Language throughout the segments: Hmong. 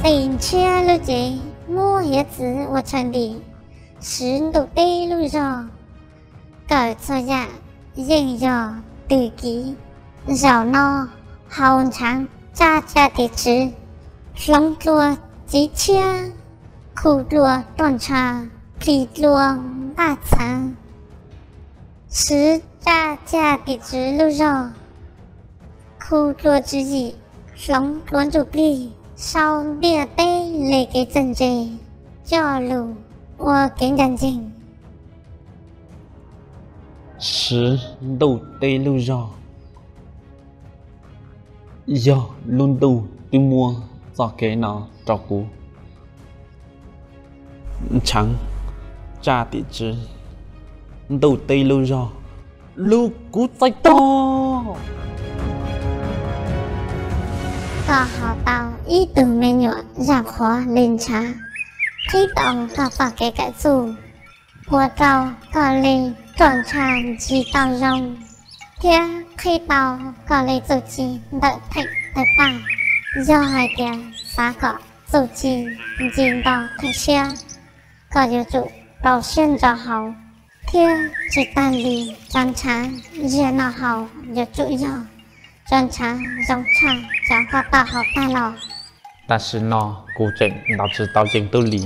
Tis ntshiab lub cev muab hiav txwv ua tshaw ntim, siv ntuj teb lub zog, kawm txhua yam yeej yog twg kiv. Zaum no haus ntshaav tsaj caj tim tswv, hloov dlua txiv tshiab, khu dlua roj ntsha, plig dlua ntaj txhaav, siv tsaj caj tim tswv lub zog, khu dlua tswv yim, hloov dlua ntsuj plig, sau ntiaj teb li kev txawj ntse, coj lus ua kev ncaj ncees. Siv ntuj teb lub zog, yog lub ntuj twb muab txoj kev no rau kuv. Ntshaav tsaj tim tswv, ntuj teb lub zog, lub kuv txais tos. Koj haus tau ib tug me nyuam zaj qhuav li ntshav, qhib tau koj txoj kev kawm txuj, ua rau koj li roj ntsha ntsis tau zoo, thiab qhib tau koj li txuj ci ntawm theem tawg paj. Yog hais tias xav kom txuj ci nce nto qhib siab, koj yuav tsum rau siab ntso haus, thiab tsis tag li, cov ntshav ziag no haus yuav tsum yog cov ntshav zoo tshaj cov koj tau haus tag los. Tam sim no kuv tseem ntaus tsis tau yees tub li,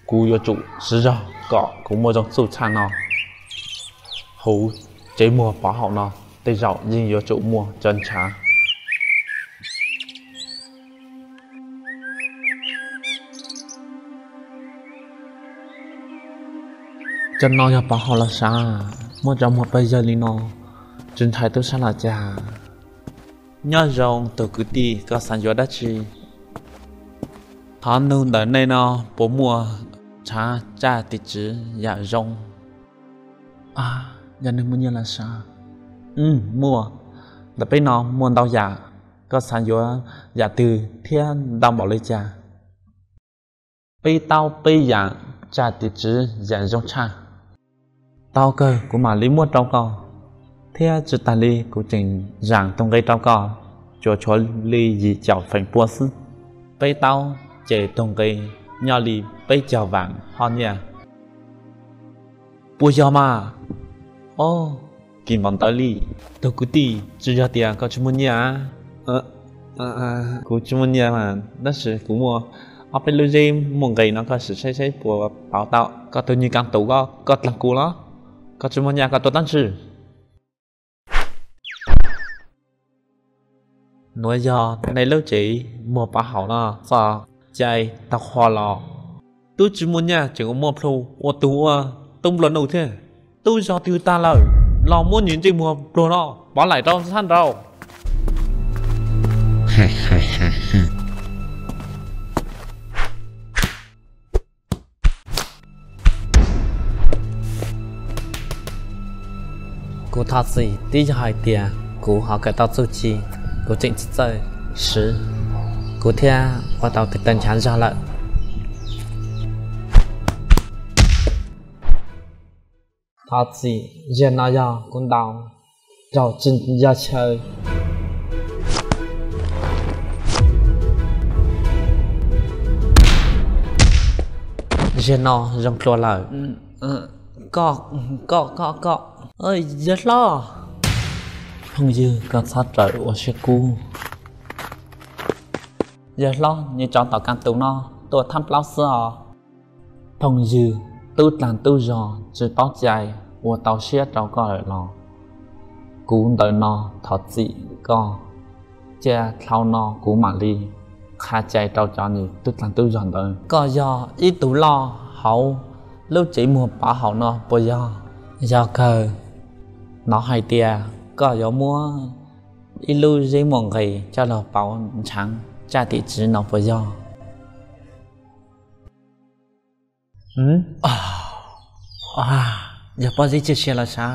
kuv yuav tsum siv zog kom kuv muaj zoo txuj tshaj no. Hauv tsev muag pov haum no tej zaum yeej yuav tsum muaj cov ntshav. Cov no yog pov haum los sav, muaj cov muag pawg yawg li no, tsis ntshai tub sab los cas. Nyob zoo tus kwv tij, koj xav yuav dab tsi? Qhov nug ntawm nej no puas muaj ntshav tsaj tim tswv yam zoo? Yog nws muaj nyiaj los sav? Muaj. Ntawm peb no muaj ntau yam, koj xav yuav yam twg thiab ntau npaum li cas? Peb taub peb yam tsaj tim tswv yam zoo tshaj. Tau kawg, kuv mam li muab rau koj, thiab tsis tas li kuv tseem zam tus nqi rau koj, tsuas tshuav li yim caum feem pua xwb. Peb taub ces tus nqi nyob li peb caug vam hoj nyiaj. Puas yog mas? Ob, kim npaum ntawd li. Tus kwv tij, tsis yog tias koj tsis muaj nyiaj? Kuv tsis muaj nyiaj mas, tab sis kuv muaj ob peb lub zeb muaj nqis no, koj sim saib saib puas pauv tau koj tus nyiaj kam tus ko, koj dleeg kuv los? Koj tsis muaj nyiaj koj tuav tab ntsis. Nuav yog nej lub cev muag pov haum no txoj cai tau qhua los? Tub tsis muaj nyiaj tseem muaj plhu ua tug ua tub nplua nuj thiab. Tub zog twg tag lawm los muab nyias ntsej muag pluag no pov laim rau sab nraud. Kuv thov txim, twb yog hais tias kuv ho kawm tau txuj ci, kuv tseem tsis txawj siv, kuv thiaj ua tau tus tawg ntshav zog lawm. Thov txim, zaum no yog kuv ntaus raug tsis yog chaw. Zaum no zoo dua lawm. Koj, koj, koj, koj, yawg hlob. Phooj ywg, koj txhob rawm ua siab kub. Yawg hlob, nws tsov tom kav tus no tuaj thab plaub xwb os. Phooj ywg, tub dlaag tub zog tsis paub cai, ua tau siab rau koj lawm los? Kuv ntawm no thov txim koj, cia dlhau no kuv mam li qha cai rau cov nws tub dlaag tub zog ntawd. Koj yog ib tug loj hauv lub tsev muag pov haum no puas yog? Yog kawg. Hnov hais tias koj yuav muab ib lub zeb muaj nqis coj los pauv ntshaav tsaj tim tswv no puas yog? Yog pob zeb txiaj sia los sav.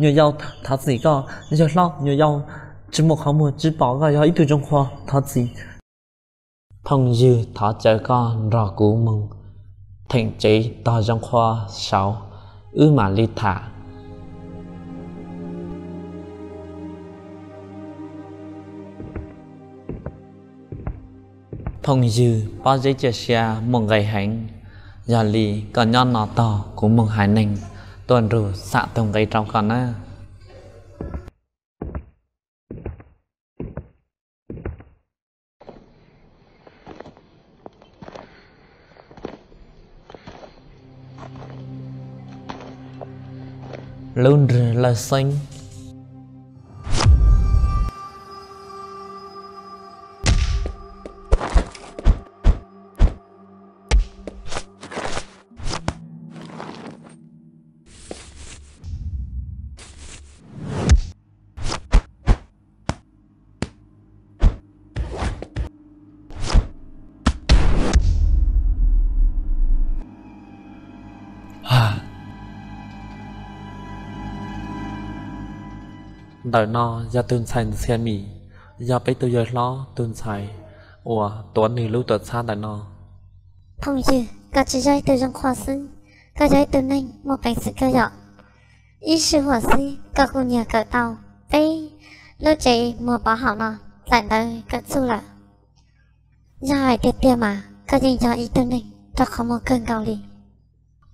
Nyuam yaus, thov txim koj, yawg hlob, nyuam yaus tsis muaj qhov muag tsis pom koj yog ib tug zoo qhua, thov txim. Phooj ywg, thov caw koj nrog kuv moog theem tsev tog zoo qhua saud, wb mam li tham. Phooj ywg, pob zeb cia siab muaj nqis heev, yog li koj nyob no tos kuv mus hais neeg tuaj nrug xam tus nqi rau koj nawb. Lub nrig laj xeeb. Ntawm no yog tus ntxhais Ntxhiab Mim, yog peb tus yawg hlob tus ntxhais uas tuav nws lub tuam txhab ntawm no. Phooj ywg, koj tsis yog ib tug zoo qhua xwb, koj yog ib tug neeg muaj peev xwm kawg yom. Ib sij huam xwb koj kuj nyiag kawm tau peb lub tsev muag pov haum no txais ntawv kawm txuj lawm. Yog hais tiag tiag mas koj yeej yog ib tug neeg rau qhov muag kawg nkaus li.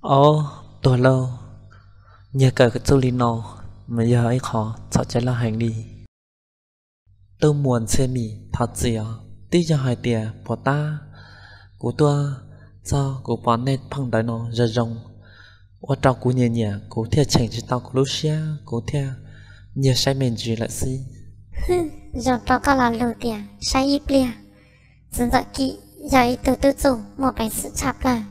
Ob, tuag lauj, nyiag kawm txuj li no mas yog ib qho txhaum cai loj heev li. Tub muam Ntxhiab Mim, thov txim os, twb yog hais tias puas tab kuv tuaj txog kuv pom nej pheej ntawv no zoo zoo, ua rau kuv nyiam nyiam, kuv thiaj cheem tsis tau kuv lub siab, kuv thiaj nyiag saib me ntsis lawm xwb. Zoo rau koj lo lus tias saib ib pliag. Txiv ntxawm Kim yog ib tug tub txuj muaj peev xwm tshaj plaws,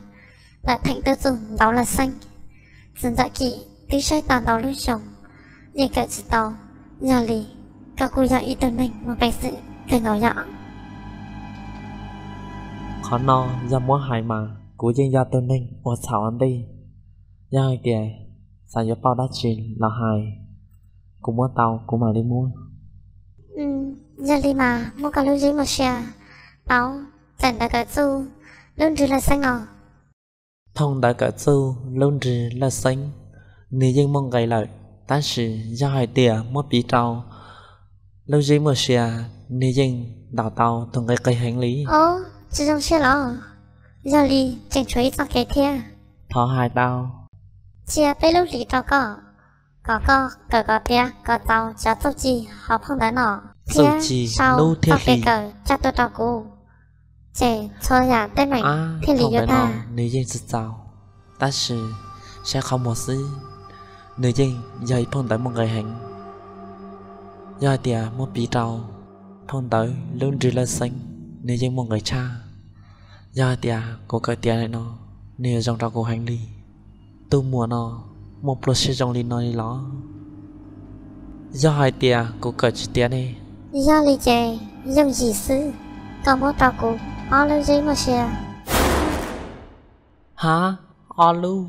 lawm theem tub txuj ntawv laj xeeb. Txiv ntxawm Kim twb saib tau ntau lub xyoo, yeej kawm tsis tau, yog li koj kuj yog ib tug neeg muaj peev xwm kawg nkaus yom. Qhov no yog muab hais mas kuv yeej yog tus neeg uas txhaum ua ntej. Yog hais tias xav yuav pauj dab tsi los hais, kuv muab tau kuv mam li muab. Yog li mas muab koj lub zeb muaj sia pauv txais ntawv kawm txuj lub nrig laj xeeb no. Thooj ntawv kawm txuj lub nrig laj xeeb, nws yeej muaj nqis lawm, tab sis yog hais tias muab piv rau lub zeb muaj sia, nws yeej ntaus tau tus nqi qis heev li. Ob, tsis zoo siab los? Yog li tseem tshuav ib txoj kev thiab. Thov hais tau. Cia peb lub hlis rau koj, kom koj kawm kom tiav kom txaus cov txuj ci hauv phau ntawv no thiab sau txoj kev kawm coj tuaj rau kuv, ces txhua yam teeb meem thiaj li yuav tag. Nws yeej tsis txaus, tab sis saib qhov muag xwb, nws yeej yog ib phau ntawv muaj nqis heev. Yog hais tias muab piv rau phau ntawv lub nrig laj xeeb, nws yeej muaj nqis tshaj. Yog hais tias kuv kawm tiav lawm no, nws yuav zoo rau kuv heev li. Tus muam no muaj pluag siab zoo li no li los? Yog hais tias kuv kawm tsis tiav ne? Yog li ces yooj yim xwb, koj muab rau kuv ob lub zeb muaj sia. Ha, ob lub?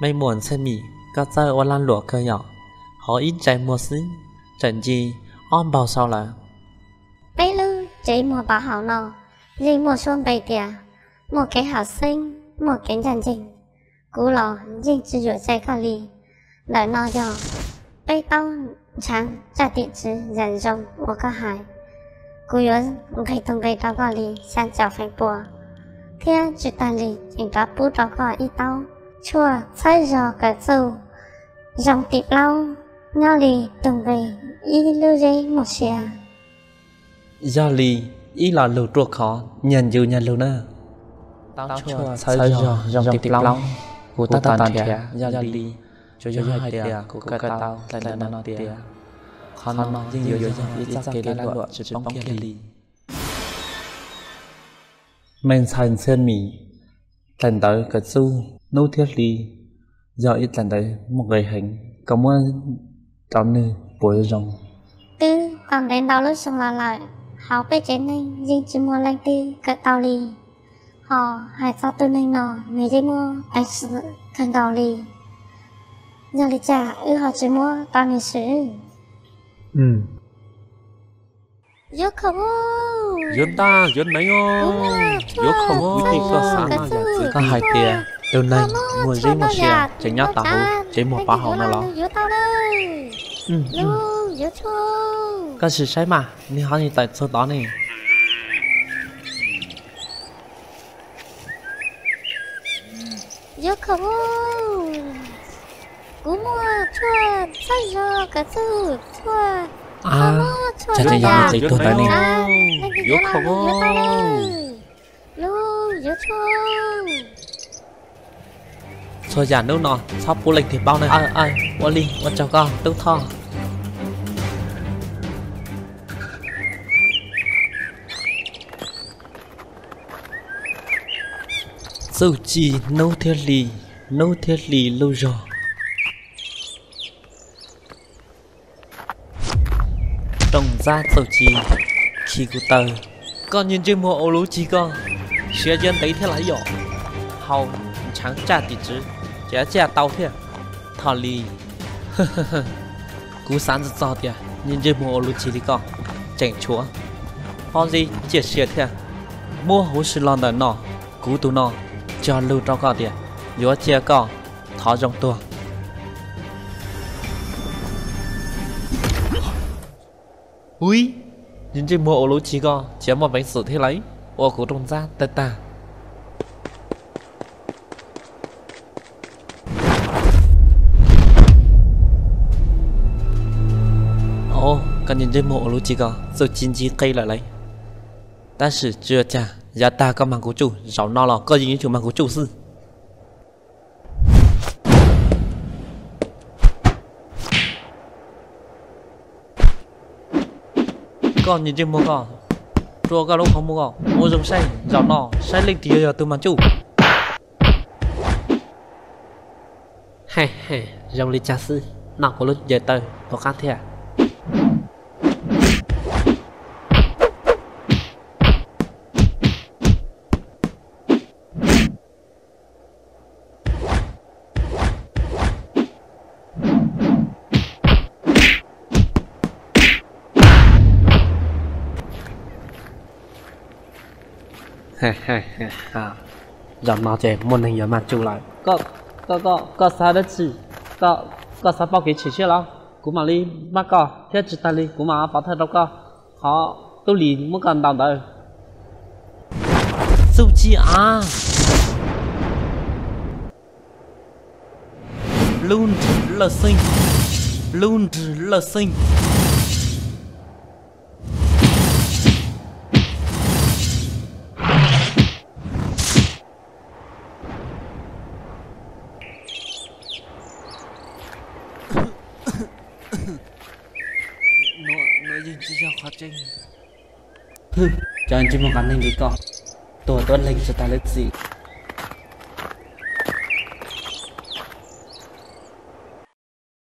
Me muam Ntxhiab Mim, koj txawj ua lag luam kawg yom, hauv ib ntsais muag xwb tseem nce ob npaug sau lawm. Peb lub tsev muag pov haum no yeej muaj suab npe tias muaj kev haum xeeb, muaj kev ncaj ncees. Kuv los yeej tsis yuam txim koj li. Ntawm no yog peb taub ntshaav tsaj tim tswv yam zoo uas koj hais. Kuv yuav nqis tus nqi rau koj li xya caum feem pua, thiab tsis tag li tseem rov pub rau koj ib taub tshuaj txhawb zog kawm txuj zoo tim plaub, nyob li tus nqi ib lub zeb muaj sia. Yog li ib lo lus ruaj khov, nyias ncu nyias lug na. Taub tshuaj txhawb zog zoo tim plaub, kuv tab tom nrhiav, yog li tsuas yog hais tias kuv kawm tau txais ntawv no tiav, qhov no yeej yuav yog ib txoj kev lag luam tsis poob kiag li. Me ntxhais Ntxhiab Mim, txais ntawv kawm txuj hnub thiab hli yog ib txais ntawv muaj nqis heev, koj muab rau nws puas yuav zoo? Twb tau ntev ntau lub xyoo los lawm, hauv peb tsev neeg yeej tsis muaj leej twg kawm tau li. Ho hais txog tus neeg no, nws yeej muaj peev xwm kawg nkaus li. Yog li cas wb ho tsis muab rau nws swm? Yuav kho, yuav ntaj yuav neev os, yuav kho, koj xav na yam txiv. Koj hais tias tus neeg muaj zeb muaj sia tseem nyob tom hauv tsev muag pov haum no los? Koj sim saib mas, nws ho tawm txog tod ne. Kuv muaj tshuaj txhawb zog kawg txuj tshuaj, tshuaj mob tshuaj teb yog txawv tug ntawd ne. Yuav kho, yuav kho, yuav kho. Txhua yam hnub no txhob pub leej twg paub na. Ua li, ua tsaug koj tub Thoj. Txuj ci hnub thiab hli, hnub thiab hli lub zog. Rooj Ntxab Txuj Ci khi kuv taw. Koj niag ntsej muag ua luv cig koj, siav cia ntev thiab lawm yom. Hau, ntshaav tsaj tim tswv, ces tsaj tau thiab. Thoj Lis, kuv xav txog txog tias niag ntsej muag ua luv cig li koj tseem tshuav pob zeb ciaj sia thiab. Muab huv si los ntawm no, kuv tus no cog lus rau koj tias yuav cia koj thov zoo tuag. Ui, niag ntsej muag ua luv cig koj, cia muaj peev xwm thiab lawm, ua kuv rooj ntxab tawg tag. Au, koj niag ntsej muag ua luv cig koj, Txuj Ci ntsib qe lawm lauj. Tab sis tsis ua cas, yav tag koj mag kuv tsuj, zaum no los koj yeej yuav tsum mag kuv tsuj xwb. Koj niag ntsej muag koj, rua koj lub qhov muag koj, ua zoo saib zaum no saib leej twg yuav yog tus mag tsuj. Zoo li cas xwb, noj kuv lub ncaws taw tom qab thiab. Zaum no ces muaj neeg yuav mag tsuj lawm. Koj, koj, koj xav dab tsi? Koj xav pauj kev chim siab los? Kuv mam li npaj koj thiab tsis tas li kuv mam pov thawj rau koj qhov tub Lis muab koj ntaus ntawd. Txuj Ci av. Lub nrig lawj xeeb, lub nrig lawj xeeb. Nuav yeej tsis yog qhov tseeb. Cov ntsej muag qas neeg li koj, tuag tuab leeg tsis tas lawv txim.